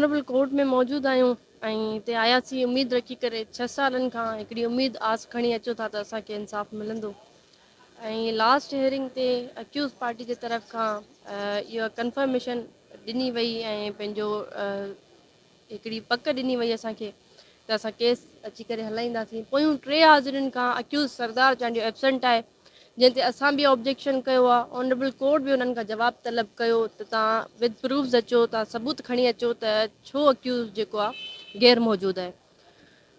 Honourable court ۾ موجود آهيون ۽ هتي آياسين اميد رکي ڪري ڇهه سالن کان هڪڙي اميد آس کڻي اچو ٿا ته اسان کي انصاف ملندو ۽ لاسٽ هيئرنگ تي اڪيوز پارٽي جي طرف کان اها ڪنفرميشن ڏني وئي ۽ پنهنجو هڪڙي پڪ ڏني وئي اسان کي ته اسان ڪيس اچي ڪري هلائينداسين پويون ٽي حاضرين کان اڪيوز سردار چانڊيو ايبسنٽ آهي جنهن تي اسان به آبجيڪشن ڪيو آهي، آنريبل ڪورٽ به انهن کان جواب طلب ڪيو ته توهان وٿ پروفز اچو، توهان ثبوت کڻي اچو ته ڇو اڪيوز جيڪو آهي غير موجود آهي.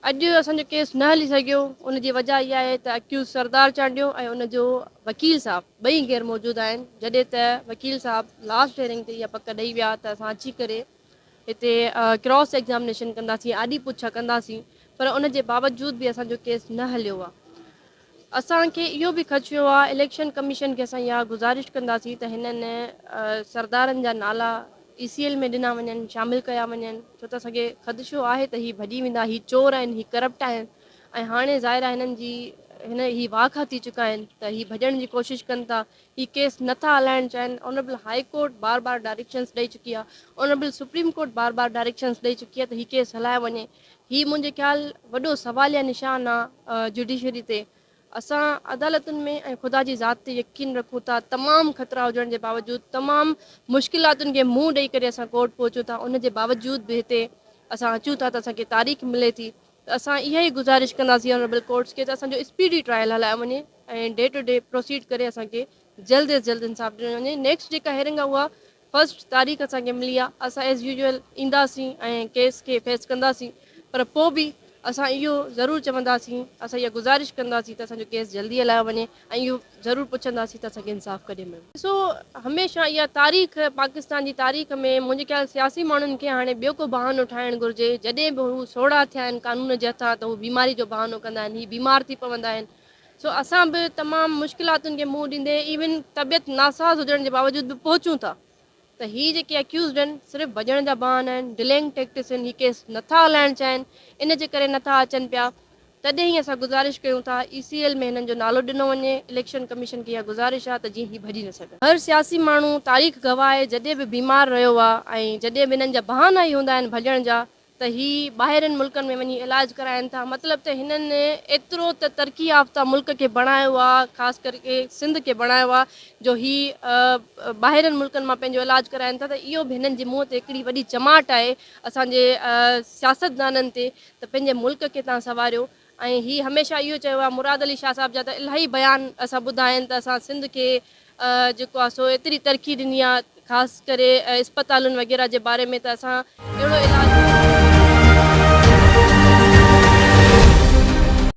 اڄ اسان جو ڪيس نه هلي سگهيو ان جي وجه اها آهي ته اڪيوز سردار چانڊيو ۽ ان جو وڪيل صاحب ٻئي غير موجود آهن، جڏهن ته وڪيل صاحب لاسٽ هيئرنگ تي اها پڪ ڏئي ويا ته اسان اچي ڪري هتي ڪراس ايگزامنيشن ڪنداسين، آڏي پڇا ڪنداسين پر ان جي باوجود به اسان جو ڪيس نه هليو آهي. اسان کي اهو به خدشو آهي اليڪشن ڪميشن کي اسان اها گذارش ڪنداسين ته هنن سردارن جا نالا اي سي ايل ۾ ڏنا وڃن شامل ڪيا وڃن ڇو ته اسان کي خدشو آهي ته هي ڀڄي ويندا هي چور آهن هي ڪرپٽ آهن ۽ هاڻي ظاهر آهي هنن جي هن هي واکا ٿي چڪا آهن ته هي ڀڄڻ جي ڪوشش ڪن ٿا هي ڪيس نه ٿا هلائڻ چاهين آنريبل هاء ڪورٽ بار بار ڊائريڪشنس ڏئي چڪي آهي آنريبل سپريم ڪورٽ بار بار ڊائريڪشنس ڏئي چڪي آهي ته هي ڪيس هلايو وڃي هي منهنجي خيال وڏو سواليه نشان آ جڊيشري تي. اسان عدالتن ۾ ۽ خدا جي ذات تي يقين رکون ٿا تمام خطرا هجڻ جي باوجود تمام مشڪلاتن کي منهن ڏئي ڪري اسان ڪورٽ پهچون ٿا ان جي باوجود به هتي اسان اچون ٿا ته اسان کي تاريخ ملي ٿي ته اسان اها ئي گذارش ڪنداسين آنريبل ڪورٽس کي ته اسان جو اسپيڊي ٽرائل هلايو وڃي ۽ ڊي ٽو ڊي پروسيڊ ڪري اسان کي جلد از جلد انصاف ڏنو وڃي نيڪسٽ جيڪا هيئرنگ آ اها فرسٽ تاريخ اسان کي ملي آ اسان ايز يوزوئل اينداسين ۽ ڪيس کي فيس ڪنداسين پر پو به اسان اهو ضرور چونداسين اسان اها گذارش ڪنداسين ته اسان جو ڪيس جلدي هلايو وڃي ۽ اهو ضرور پڇنداسين ته اسان کي انصاف ڪڏهن ملندو. ڏسو هميشه اها تاريخ پاڪستان جي تاريخ ۾ منهنجي خيال سياسي ماڻهن کي هاڻي ٻيو ڪو بهانو ٺاهڻ گهرجي جڏهن به هو سوڙها ٿيا آهن قانون جي هٿان ته هو بيماري جو بهانو ڪندا آهن هي بيمار ٿي پوندا آهن سو اسان به تمام مشڪلاتن کي منهن ڏيندي ايون طبيعت ناساز هجڻ جي باوجود به پهچون ٿا ته هي جيڪي اڪيوزڊ آهن صرف ڀڄڻ جا بهانا آهن ڊلينگ ٽيڪٽس آهن هي ڪيس نٿا هلائڻ چاهين ان جي ڪري نٿا اچن پيا تڏهن ئي اسان گذارش ڪيون ٿا اي سي ايل ۾ هنن جو نالو ڏنو وڃي اليڪشن ڪميشن کي اها گذارش آهي ته جيئن هي ڀڄي نه سگهن. هر سياسي ماڻهو تاريخ گواهه آهي جڏهن به بيمار رهيو آهي ۽ جڏهن به هنن جا بهانا ئي هوندا آهن ڀڄڻ جا ته هي ٻاهرين ملڪن ۾ وڃي علاج ڪرائين ٿا مطلب ته هنن ايترو ته ترقي يافته ملڪ کي بڻايو آ خاص ڪري سنڌ کي بڻايو آ جو هي ٻاهرين ملڪن مان پنهنجو علاج ڪرائين ٿا ته اهو به هنن جي منهن تي هڪڙي وڏي چماٽ آهي اسان جي سياستدانن تي ته پنهنجي ملڪ کي تان سنواريو ۽ هي هميشه اهو چيو آهي مراد علي شاهه صاحب جا ته الاهي بيان اسان ٻڌا آهن ته اسان سنڌ کي جيڪو آهي سو ايتري ترقي ڏني آهي خاص ڪري اسپتالن وغيره جي باري ۾ ته اسان اهڙو علاج.